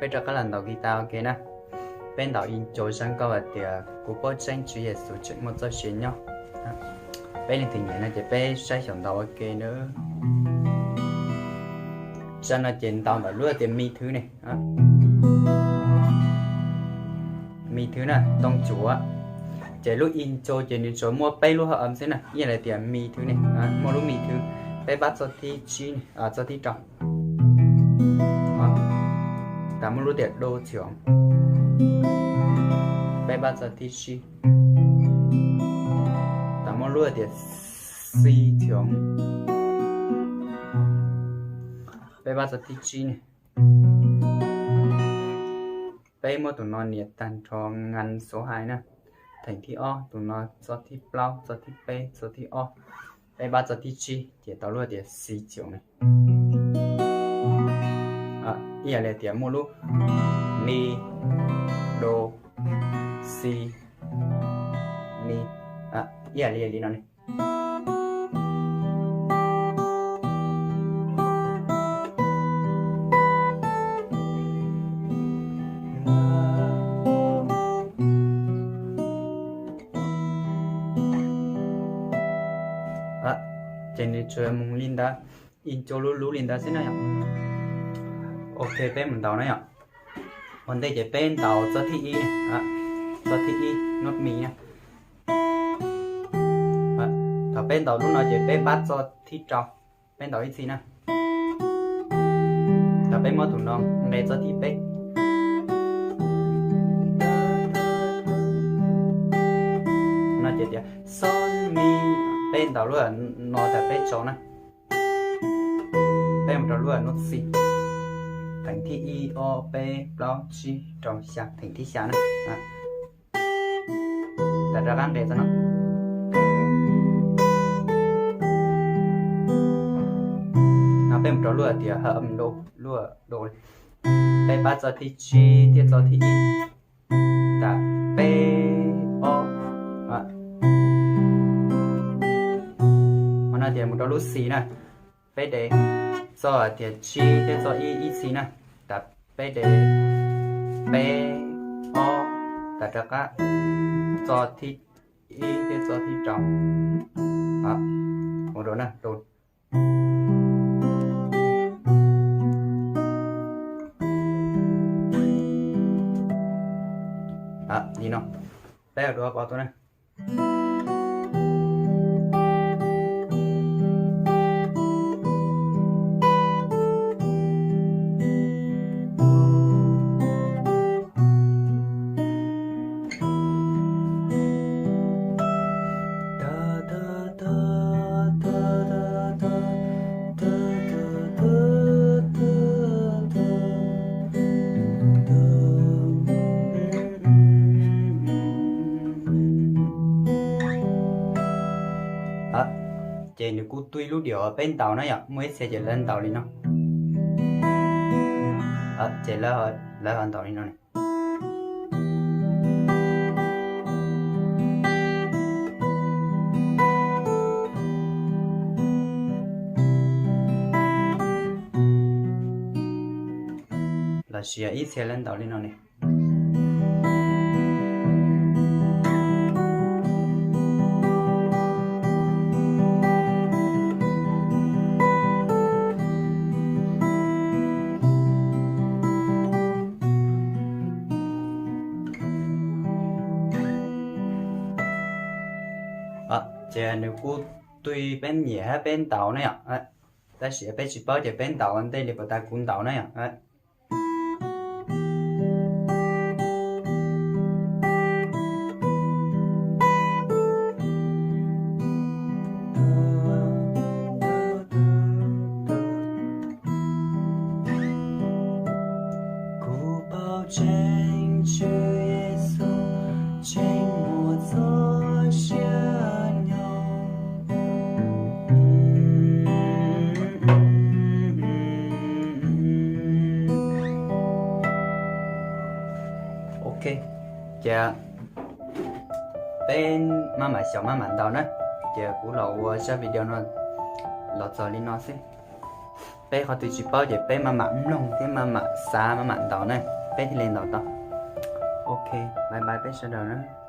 Peb rov qab los ntaus guitar ua ke na. Peb ntaus intro zaj nkauj hais tias Kuv paub tseeb Tswv Yexus tseem muaj txoj sia nyob. Peb leej twg nyiam no ces peb saib xyaum ntaus ua ke na. Zaj no ces ntaus ntawm lub tias mi thwv ne. Mi thwv na, ntoo tsuav. Ces lub intro ces nws tsuas muaj peb lub hợp âm xwb na, ib yam li tias mi thwv ne, muaj lub mi thwv. Peb pab txoj thib tsib, txoj thib rau. Tas muaj lub tias do txhiov. Peb pab txoj thib tsib. Tas muaj lub tias si txhiov. Peb pab txoj thib tsib ne. Peb muab tus no nias tag nrho ngan xov hais na. Theem thib ob, tus no txoj thib plaub, txoj thib peb, txoj thib ob. Peb pab txoj thib tsib ces tau lub tias si txhiov ne. Ib yam li tias muaj lub mi, do, si, mi, ib yam li li no ne. Ces nws tsuas mus li ntawd, intro lub lub li ntawd xwb na yom. Ok, peb mus ntaus na yom. Ua ntej ces peb ntaus txoj thib ib, txoj thib ib nốt mi na. Thaum peb ntaus lub no ces peb pab txoj thib rau, peb ntaus ib txhis na. Thaum peb muab tus no nqe txoj thib peb no ces tias xo mi, peb ntaus lub no tas peb tso na. Peb mus rau lub nốt si, theem thib ib, ob, peb, plaub, tsib, rau, xya, theem thib xya na. Tas rov qab nqe txoj no. No peb mus rau lub tias hợp âm do, lub do, peb pab txoj thib tsib thiab txoj thib ib, tas peb, ob. Qhov no tias mus rau lub xis na, peb de txoj tias tsib thiab txoj ib ib txhis na, tas peb de peb, ob, tas rov qab txoj thib ib thiab txoj thib rau. Ua rau na, rau. Li no, peb ua dua pov tus na. Ces nws kuj tui lub diam peb ntaus na yom, muaj ib txhia ces lawv ntaus li no. Ces lawv ho ntaus li no. Los sis ib txhia lawv ntaus li no ne. Ces nws kuj tui peb nyiam hab peb ntaus ne yom. Tab sis peb tsis paub ces peb ntaus ua ntej li puas tas kuv ntaus na yom. Kuv paub tseeb Tswv Yexus tseem muaj txoj sia nyob. Ok, ces peb maj mam xyaum maj mam ntaus na. Ces kuv los ua zaj video no los txog li no xwb. Peb qhov twg tsis paub ces peb maj mam mloog thiab maj mam xav maj mam ntaus na, peb thiaj li ntaus tau. Ok, bye bye peb sawv daws na.